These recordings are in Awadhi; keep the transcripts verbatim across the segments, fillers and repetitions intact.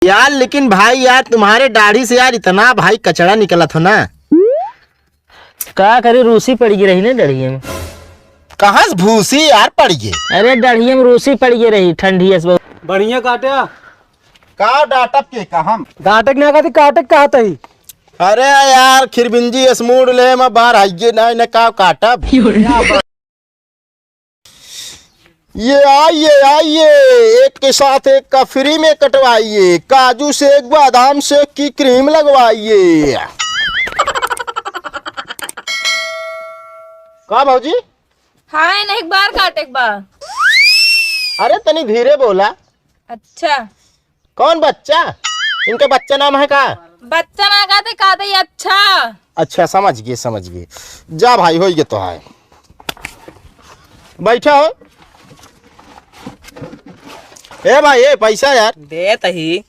यार, लेकिन भाई यार, तुम्हारे दाढ़ी से यार इतना भाई कचड़ा निकलत हो ना। का करी, रूसी पड़ गई रही ना दाढ़ी में। कहाँ से भूसी यार पड़ गई? अरे, दाढ़ी में रूसी पड़ गई रही, ठंडी है बहुत। बढ़िया काट्या। का डांटब के का हम? डांटे के ना कहती, काटे के कहत ही। अरे यार, खिरबिंजी इस मूड ले, मैं बाहर आइए ना, इन्हें का काटब? ये आइए, आइए, एक के साथ एक का फ्री में कटवाइए, काजू शेक, बादाम शेक की क्रीम लगवाइए। का भौजी? हाँ, इन्हें एक बार काटे के बा। अरे, तनी धीरे बोला। अच्छा। कौन बच्चा? इनके बच्चा नाम है का? बच्चा ना कहते, कहते ही अच्छा। अच्छा, समझ गए, समझ गए। जा भाई, होई गए तो है। बैठा हो। ए भाई, ए पैसा यार। देत ही।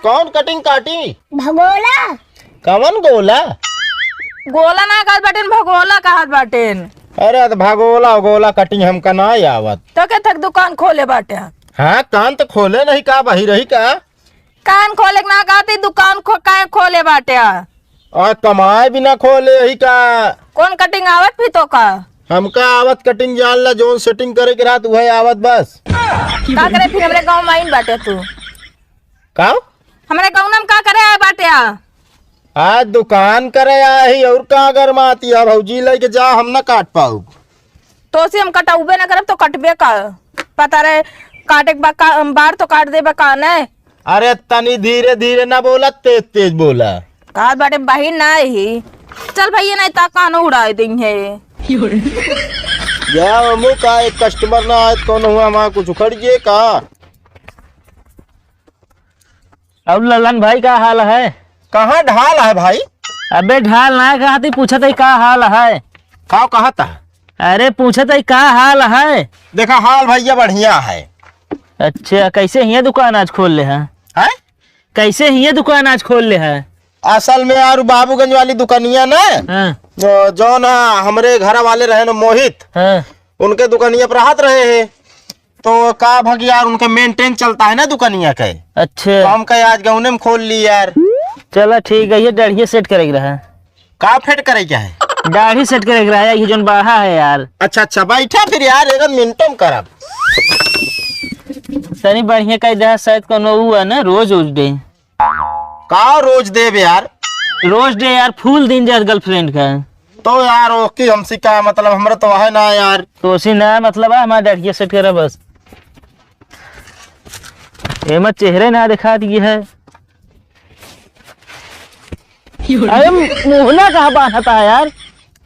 कौन कटिंग काटी? भगोला। कवन गोला? गोला ना कहत बाटेन, भगोला कहत बाटेन। अरे, तो भगोला गोला कटिंग हमका ना आवत। तो के थक दुकान खोले बाटे? हाँ, कान तो खोले नहीं का, बही रही का? कान खोले के ना कहती, दुकान खो-, काहे खोले बाटे? और कमाए बिना खोले ही का? कौन कटिंग आवत भी तो का? हमका आवत कटिंग, जान ला, जौन सेटिंग करे के रहत, उहे आवत बस। का करे फिर हमरे गाँव में आइन बाटे तू? का? हमरे गाँव में का करे आए बाटे आ? आज दुकान करे आए ही, और का गरमाती है भौजी, लेके जा, हम ना काट पाऊ। तो से हम कटौबे ना करब तो कटबे का? पता रहे काटे के बा-, का, बार तो काट देबे का ने? अरे तनी धीरे धीरे ना बोला, तेज तेज बोला। का बाटे बहिन ना ही। चल भैया, नहीं ता कान उड़ाए देंगे। या मम्मू का एक कस्टमर ना आए तो कौन हुआ, हमारा कुछ उखड़ गए का? अब ललन भाई का हाल है? कहाँ ढाल है भाई? अबे ढाल ना कहा थी, पूछत है का हाल है? का कहता? अरे पूछत है का हाल है? देखा हाल भैया बढ़िया है। अच्छा, कैसे हिया दुकान आज खोल ले है? हैं? कैसे हिया दुकान आज खोल ले है? असल में यार बाबूगंज वाली दुकानिया ना, हाँ। तो जौन हमरे घर वाले रहे ना मोहित, हाँ। उनके दुकानिया पर हाथ रहे हैं। तो का भग यार, उनका मेंटेन चलता है ना दुकानिया के। अच्छा। तो हम कहे आज गौने में खोल ली यार। चला ठीक है, ये दाढ़ी सेट करे के रहा। का फिट करे क्या है? दाढ़ी सेट करे के रहा, ये जौन बाहा है यार। अच्छा, अच्छा, बैठा फिर यार, एक मिनटों में करब। तनी बढ़िया कह दे, शायद कोनो ऊ है ना, रोज उज दे। का रोज देब यार? रोज दे यार, फुल दिन जात गर्लफ्रेंड का। तो यार, ओके, हमसे का मतलब, हमरा तो है ना यार। तो उसी ना मतलब है, हमारा डैडिया सेट करा बस। एमा चेहरे ना दिखा दिए है। अरे, मुहना कहाँ बांधता है यार?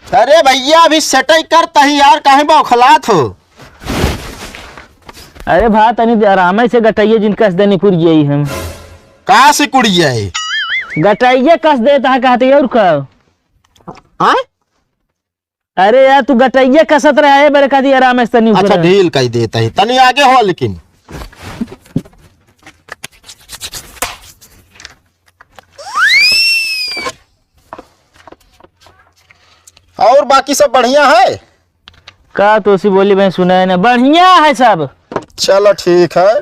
अरे भैया, अभी सेटई करता ही यार, काहे बौखलात हो? अरे भा, तनी आराम से गटइया जिन कस देनी कुड़िया ही हम। का से कुड़िया है? गटइया कस देता है कहते और का? हाँ? अरे यार, तू गटइया कसत रहा है, बरे कदी आराम से तनी अच्छा, ऊपर। ढील कई देता है, तनी आगे हो लेकिन। और बाकी सब बढ़िया है? का तोसी बोली भाई सुनाए ना, बढ़िया है सब। चलो ठीक है।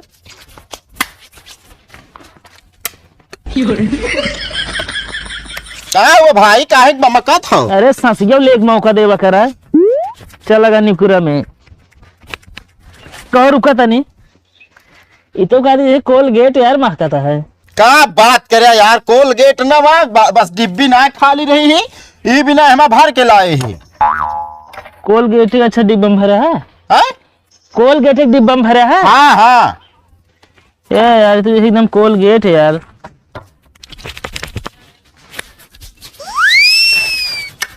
का हो भाई, काहे के बमकत हो? अरे ससियो ले एक मौका देवा करा। चल लगा निकुरा में। कहो रुका तनी। ई तो कहती है कोलगेट यार महकता है। का बात करे यार, कोलगेट ना बा, बा-, बस डिब्बी ना खाली रही है, ई बिना हमा भर के लाए ही। कोलगेट एक अच्छा डिब्बा में भरा है? हैं? कोलगेट एक डिब्बा में भरा है? हाँ, हाँ। ए यार, ई तो एकदम कोलगेट है यार।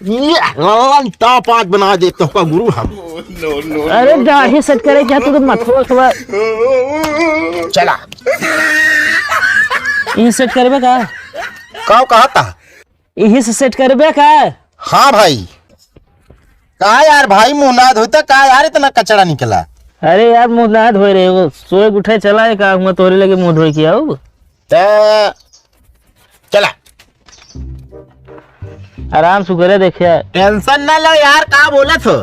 ये लालन टॉप आज बना देते हो का गुरु हम। अरे दाढ़ी सेट करे क्या तू तो मथवा उथवा। चला। ई सेट करबे का? का कहता? इही से सेट करबे का? हाँ भाई। का यार भाई, मुंह ना धोता का यार, इतना कचड़ा निकला? अरे यार, मुंह ना धोए रहे हो, सोए उठे चला है का, हुआ तोरे लगे मुंह धोए के आऊ? त चला। आराम से करे देखिया। टेंशन ना लो यार, का बोलत हो?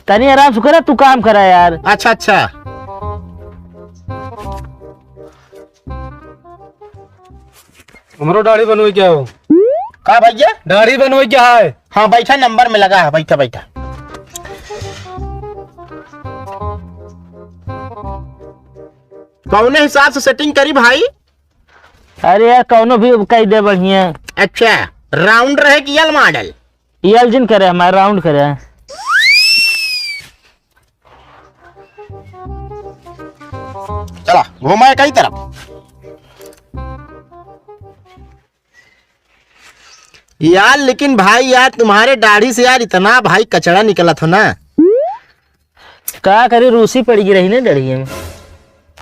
तनी आराम से करे, तू काम करा यार। अच्छा, अच्छा। हमरो दाढ़ी बनवाई क्या हो? का भैया? दाढ़ी बनवाई क्या है? हाँ, बैठा, नंबर में लगा है, बैठा, बैठा। कौने हिसाब से सेटिंग करी भाई? अरे यार, कौनो भी कह दे बढ़िया। अच्छा, राउंड रहे कि यल मॉडल? यल जिन करे, हमारे राउंड करे। चला, घुमाए कई तरफ। यार, लेकिन भाई यार, तुम्हारे दाढ़ी से यार इतना भाई कचड़ा निकलत हो ना। का करी, रूसी पड़ गई रही ना दाढ़ी में।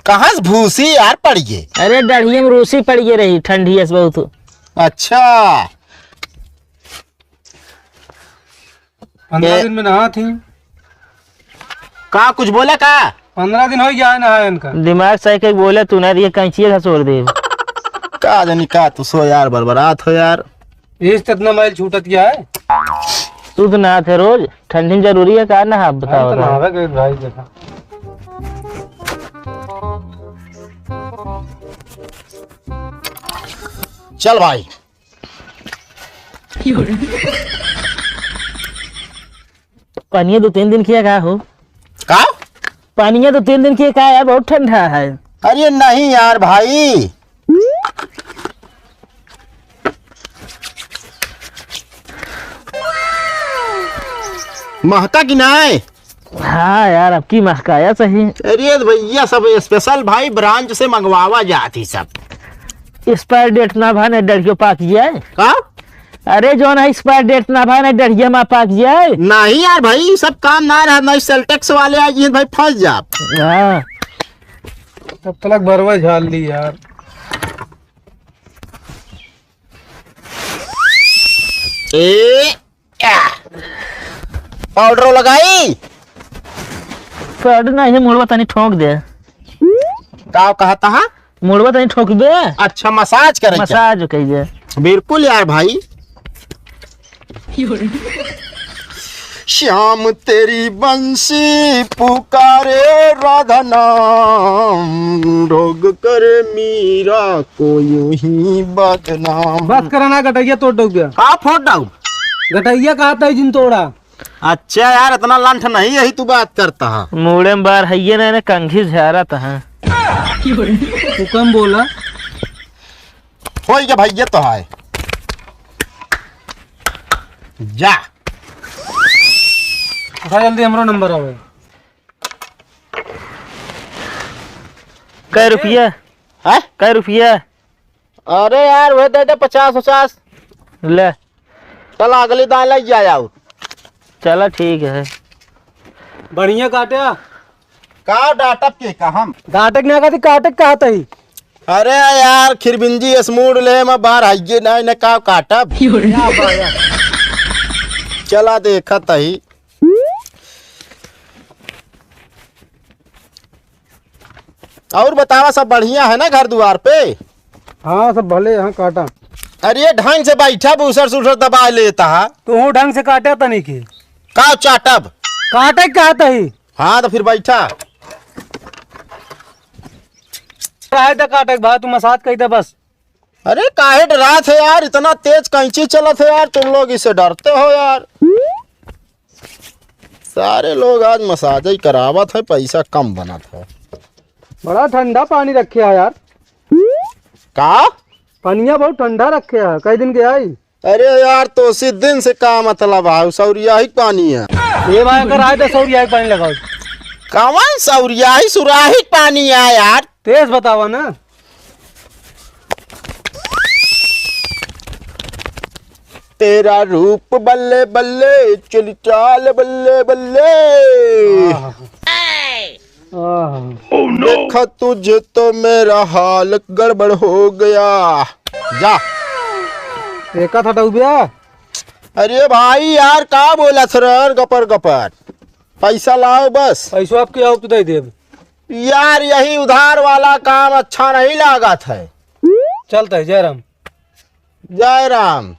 कहाँ से भूसी यार पड़ गई? अरे, दाढ़ी में रूसी पड़ गई रही, ठंडी है बहुत। अच्छा। पंद्रह ए- दिन में नहा थी। का कुछ बोला का? पंद्रह दिन हो गया है नहाए इनका। दिमाग सही के बोले तू ना, ये कैंचिए घसोर दे। का जानी का तू सो यार, बरबरात हो यार। इस इतना मैल छूटत क्या है? तू तो नहात है रोज, ठंडी में जरूरी है का नहा, बताओ हम तो तो। नहावे गए भाई, देखा। चल भाई। पानिया दो तीन दिन किया का हो? का? पानिया दो तीन दिन किया का यार, बहुत ठंडा है। अरे नहीं यार भाई, महका कि नाय? हाँ यार, अब की महकाया सही। अरे भैया, सब स्पेशल भाई ब्रांच से मंगवावा जात ही सब। एक्सपायर डेट ना भा, नहीं डरियो पाक जाए। का? अरे जौन है एक्सपायर डेट ना भा, नहीं डरिया मा पाक जाए। नहीं यार भाई, सब काम ना रहा, नहीं सेल्टेक्स वाले आ गए भाई, फंस जा। हाँ। तब तलक भरवा झाल ली यार। ए, आ, पाउडर लगाई? पाउडर नहीं है, मुड़वा तनी ठोक दे। का कहता है? मुड़वा तनी ठोक दे। अच्छा, मसाज करे क्या? मसाज कही दे। बिल्कुल यार भाई। श्याम तेरी बंसी पुकारे राधा नाम, ढोग करे मीरा को यूं ही बदनाम। बस करा ना, गटैया तोड़ दो क्या? का फोड़ दो? गटैया कहा था जिन तोड़ा। अच्छा यार, इतना लंठ नहीं यही तू बात करता है। मूड़े में बार है ये ना, ना कंघी झारा था। तू कम बोला। होई गया भाई, ये तो है। जा। उठा जल्दी, हमरो नंबर आवे। कै रुपया? हैं? कै रुपया? अरे यार, वह दे दे पचास, पचास। ले। चल, अगली दाल लग जाए आओ। चला, ठीक है। बढ़िया काट्या। का डाटब के का हम? डाटक ना कहती, काटक कहत ही। अरे यार, खिरबिंजी इस मूड ले, मैं बाहर आइए ना, इन्हें का काटब? चला देखत ही। और बतावा, सब बढ़िया है ना घर दुआर पे? हाँ, सब भले हैं, काटा। अरे, ढंग से बैठा, बूसर सूसर दबा लेता है। तू ढंग से काटा तनी की। का चाटब? काटे का तही? हाँ, तो फिर बैठा। काहे त काटे के बा, तू मसाज कही दे बस। अरे, काहे डरात है यार, इतना तेज कैंची चलत है यार, तुम लोग इससे डरते हो यार। सारे लोग आज मसाज ही करावत है, पैसा कम बनत है। बड़ा ठंडा पानी रखे है यार। का? पनिया बहुत ठंडा रखे है, कई दिन के आई। अरे यार, तो उसी दिन से का मतलब है, सौरिया ही पानी है। ये भाई, अगर आए तो सौरिया ही पानी लगाओ। कवन सौरिया ही, सुराही पानी है यार। तेज बतावा ना। तेरा रूप बल्ले बल्ले, चली चाल बल्ले बल्ले। आहा। आहा। देखा तुझे तो मेरा हाल गड़बड़ हो गया। जा। एका था डूबिया। अरे भाई यार, का बोला सर गपर गपर? पैसा लाओ बस। पैसा आपके आओ तो दे देब। यार, यही उधार वाला काम अच्छा नहीं लागत है। चलता है, जय राम। जय राम।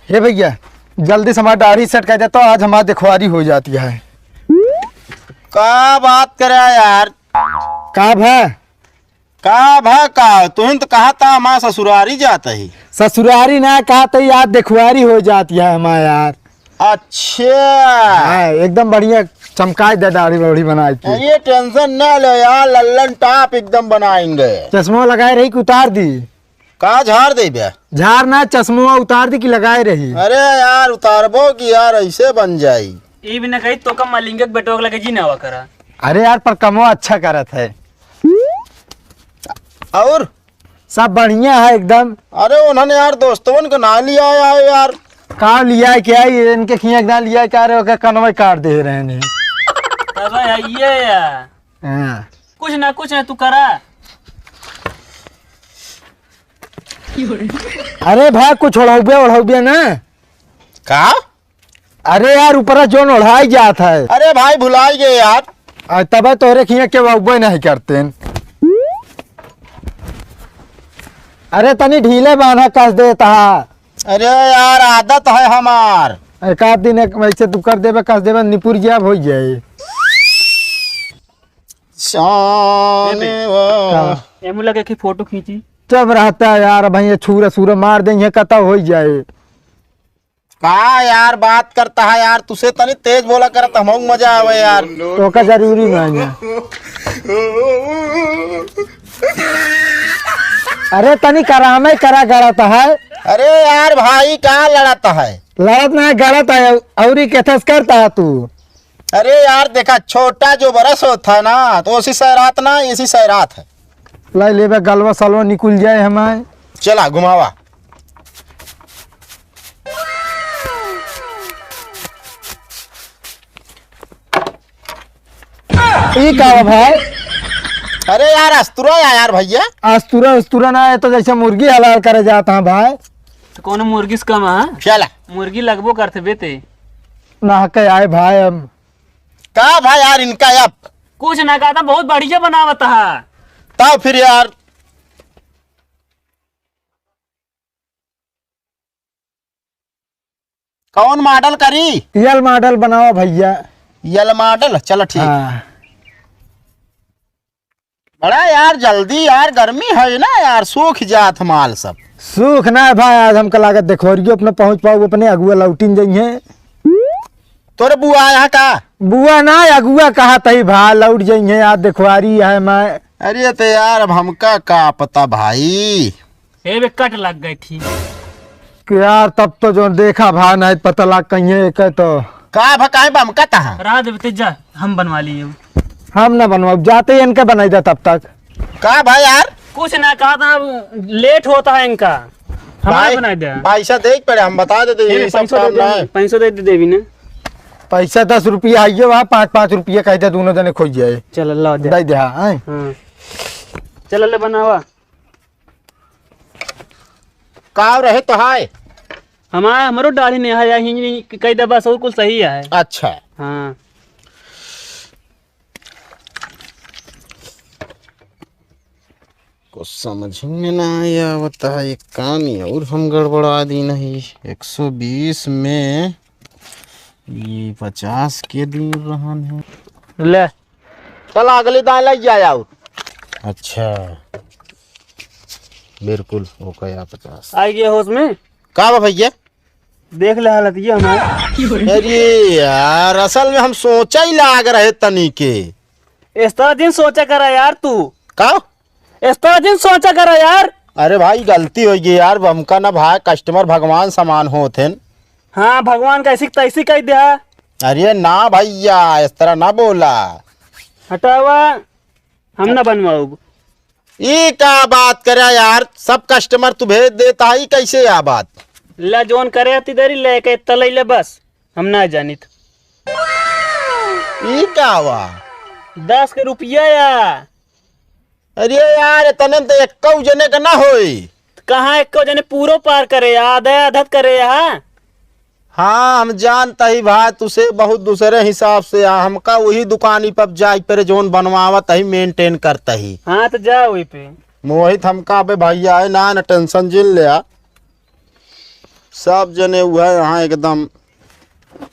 हे भैया, जल्दी से हमारी दाढ़ी सेट कर देता, आज हमारी दिखवारी हो जाती है। का बात करे यार? का भा? का भा का? तुहिन तो कहा था हमार ससुरारी जात ही। ससुरारी ना कहा था यार, देखुआरी हो जाती है हमार यार। अच्छा। हाँ, एकदम बढ़िया चमकाए दे दाढ़ी वाढ़ी बनाए के। ये टेंशन ना लो यार, लल्लन टाप एकदम बनाएंगे। चश्मा लगाए रही कि उतार दी? का झाड़ देबे? झाड़ ना, चश्मा उतार दी कि लगाए रही? अरे यार, उतारबो कि यार, ऐसे बन जाई। ई भी ना कही तो का मलिंगा के बेटवा के लगे जी ना आवा करा। अरे यार, पर कमवा अच्छा करत है। और? सब बढ़िया है एकदम। अरे उन्होंने यार दोस्तवन के ना लिया आया यार। का लिया क्या? ये इनके खिया के ना लिया क्या रे? ओके कनवे काट दे रहे हैं। तब है ये यार। हाँ। कुछ ना, कुछ ना, तू करा। अरे भाई, कुछ ओढ़ौबे, ओढ़ौबे ना। का? अरे यार, ऊपरा जोन ओढ़ाई जात है। अरे भाई, भुलाई गए यार। आ, तबे तोहरे खिया के वौबे नहीं करते। अरे तनी ढीले बांधा, कस देता। अरे यार, आदत है हमार। एक आध दिन एक वैसे तू कर देबे, कस देबे, निपुर जाब, हो जाए। शान ए बे, का? एमू लगे की फोटो खींची। चुप रहता है यार, भाई ये छूरा छूरा मार देंगे, कतौ हो जाए। का यार बात करता है यार, तुसे तनी तेज बोला करत, हमहू मजा आवे यार। तो का जरूरी नहीं है। अरे तनी करामे करा गड़त है। अरे यार भाई, का लड़त है? लड़त ना है, गड़त है, औरी केथस करता है तू। अरे यार, देखा, छोटा जो बरस होता है ना, तो उसी सैरात ना, इसी सैरात है। लाई लेबे, गलवा सलवा निकुल जाए हमारे। चला, घुमावा। ई का बा भाई? अरे यार, अस्तुरा है यार भैया। अस्तुरा, अस्तुरा ना है तो जैसे मुर्गी हलाल करे जाता है भाई। तो कौन मुर्गी से कम है? चला। मुर्गी लगबो करते बेते। ना के आए भाई हम। का भाई यार, इनका आप कुछ ना कहता, बहुत बढ़िया बनावत है। तब फिर यार, कौन मॉडल करी? यल मॉडल बनावा भैया। यल मॉडल, चलो ठीक। हाँ। बड़ा यार जल्दी यार, गर्मी है ना यार, सूख जात माल सब। सूख ना है भाई, आज हमका लागत देखोरियो अपने पहुँच पाऊ, अपने अगुआ लौटिन जइहे। तोरे बुआ यहाँ का? बुआ ना, अगुआ कहा तही भा लौट जइहे यार, देखवारी है मैं। अरे तो यार, अब हमका का पता भाई। ए बे, कट लग गई थी। यार, तब तो जो देखा भा नहीं पता लग कहीं एक है तो। का भा, काहे बा, हमका तहा? रहा देवे तेज जा, हम बनवा लिए। हम ना बनवाओ, जाते ही इनके बनाई दे तब तक। का भाई यार? कुछ ना कहा था, लेट होता है इनका, हमारे भाई, बनाई दे। पैसा दे के पड़े, हम बता देते, ए, ये सब पैसों काम दे ना दे, है। पैसों दे दे देवी ने। पैसा दस रुपया आइए, वहाँ पाँच पाँच रुपया कह दे, दोनों जने खोज जाए। चल, अल्लाह दे। दे दे, हाँ, हैं? हाँ। चल, ले बनावा। का रहे तो हाय? हमारा, हमरो दाढ़ी नहीं है, यही कह दे बस, और कुछ सही है। अच्छा। हाँ। कुछ समझ में ना आवत है, एक काम ही और हम गड़बड़ा दी नहीं। एक सौ बीस में ये पचास के दूर रहन है। ले। चल अगली दाएं लग जाए और। अच्छा, बिल्कुल, ओके, पचास। आ गया होश में? का बा भैया? देख ले हालत ये हमार। अरे यार, असल में हम सोचा ही लाग रहे तनी के। इस तरह जिन सोचा करा यार तू। का? इस तरह जिन सोचा करा यार। अरे भाई, गलती हो गई यार, हमका ना भाई, कस्टमर भगवान समान होत हैं। हाँ, भगवान का ऐसी तैसी कह दिया। अरे ना भैया, इस तरह ना बोला। हटावा, हम ना बनवाऊब। ई का बात करे यार, सब कस्टमर तू भेज देता है, कैसे या बात? ला जोन करे आती देरी लेके तलई ले बस, हम ना जानित। ई का हुआ? दस के रुपया या। अरे यार, इतने में तो एक्को जने का ना होई। कहाँ एक्को जने पूरो पार करे, आधा आधा करे, हाँ? हाँ, हम जानता ही भाई, तुसे बहुत दूसरे हिसाब से आ, हमका वही दुकानी पर जाए पर जोन बनवावत ही, मेंटेन करता ही। हाँ, तो जा वही पे। मोहित हमका अबे भैया है ना, ना टेंशन जिन ले आ। सब जने वह यहाँ एकदम